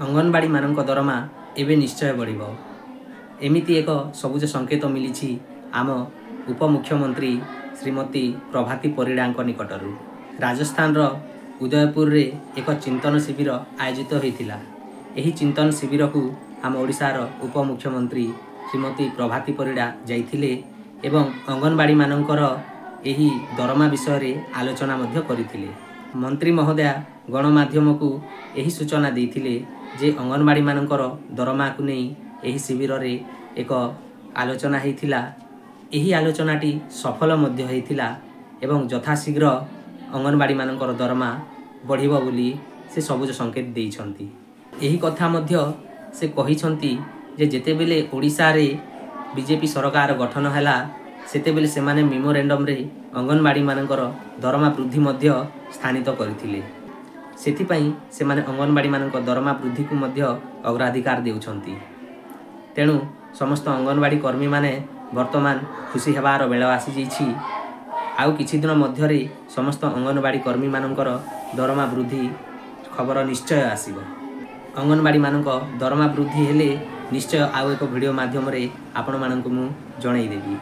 ଅଙ୍ଗନବାଡ଼ିମାନଙ୍କ ଦରମା ଏବେ ନିଶ୍ଚୟ ବଢ଼ିବ। ଏମିତି ଏକ ସବୁଜ ସଂକେତ ମିଳିଛି ଆମ ଉପମୁଖ୍ୟମନ୍ତ୍ରୀ ଶ୍ରୀମତୀ ପ୍ରଭାତୀ ପରିଡ଼ାଙ୍କ ନିକଟରୁ। ରାଜସ୍ଥାନର ଉଦୟପୁରରେ ଏକ ଚିନ୍ତନ ଶିବିର ଆୟୋଜିତ ହୋଇଥିଲା। ଏହି ଚିନ୍ତନ ଶିବିରକୁ ଆମ ଓଡ଼ିଶାର ଉପମୁଖ୍ୟମନ୍ତ୍ରୀ ଶ୍ରୀମତୀ ପ୍ରଭାତୀ ପରିଡ଼ା ଯାଇଥିଲେ ଏବଂ ଅଙ୍ଗନବାଡ଼ିମାନଙ୍କର ଏହି ଦରମା ବିଷୟରେ ଆଲୋଚନା ମଧ୍ୟ କରିଥିଲେ। ମନ୍ତ୍ରୀ ମହୋଦୟା ଗଣମାଧ୍ୟମକୁ ଏହି ସୂଚନା ଦେଇଥିଲେ ଯେ ଅଙ୍ଗନବାଡ଼ିମାନଙ୍କର ଦରମାକୁ ନେଇ ଏହି ଶିବିରରେ ଏକ ଆଲୋଚନା ହୋଇଥିଲା। ଏହି ଆଲୋଚନାଟି ସଫଳ ମଧ୍ୟ ହୋଇଥିଲା ଏବଂ ଯଥାଶୀଘ୍ର ଅଙ୍ଗନବାଡ଼ିମାନଙ୍କର ଦରମା ବଢ଼ିବ ବୋଲି ସେ ସବୁଜ ସଂକେତ ଦେଇଛନ୍ତି। ଏହି କଥା ମଧ୍ୟ ସେ କହିଛନ୍ତି ଯେ ଯେତେବେଳେ ଓଡ଼ିଶାରେ ବିଜେପି ସରକାର ଗଠନ ହେଲା, ସେତେବେଳେ ସେମାନେ ମେମୋରାଣ୍ଡମ୍ରେ ଅଙ୍ଗନବାଡ଼ିମାନଙ୍କର ଦରମା ବୃଦ୍ଧି ମଧ୍ୟ ସ୍ଥାନିତ କରିଥିଲେ। ସେଥିପାଇଁ ସେମାନେ ଅଙ୍ଗନବାଡ଼ିମାନଙ୍କ ଦରମା ବୃଦ୍ଧିକୁ ମଧ୍ୟ ଅଗ୍ରାଧିକାର ଦେଉଛନ୍ତି। ତେଣୁ ସମସ୍ତ ଅଙ୍ଗନବାଡ଼ି କର୍ମୀମାନେ ବର୍ତ୍ତମାନ ଖୁସି ହେବାର ବେଳ ଆସିଯାଇଛି। ଆଉ କିଛି ଦିନ ମଧ୍ୟରେ ସମସ୍ତ ଅଙ୍ଗନବାଡ଼ି କର୍ମୀମାନଙ୍କର ଦରମା ବୃଦ୍ଧି ଖବର ନିଶ୍ଚୟ ଆସିବ। ଅଙ୍ଗନବାଡ଼ିମାନଙ୍କ ଦରମା ବୃଦ୍ଧି ହେଲେ ନିଶ୍ଚୟ ଆଉ ଏକ ଭିଡ଼ିଓ ମାଧ୍ୟମରେ ଆପଣମାନଙ୍କୁ ମୁଁ ଜଣାଇଦେବି।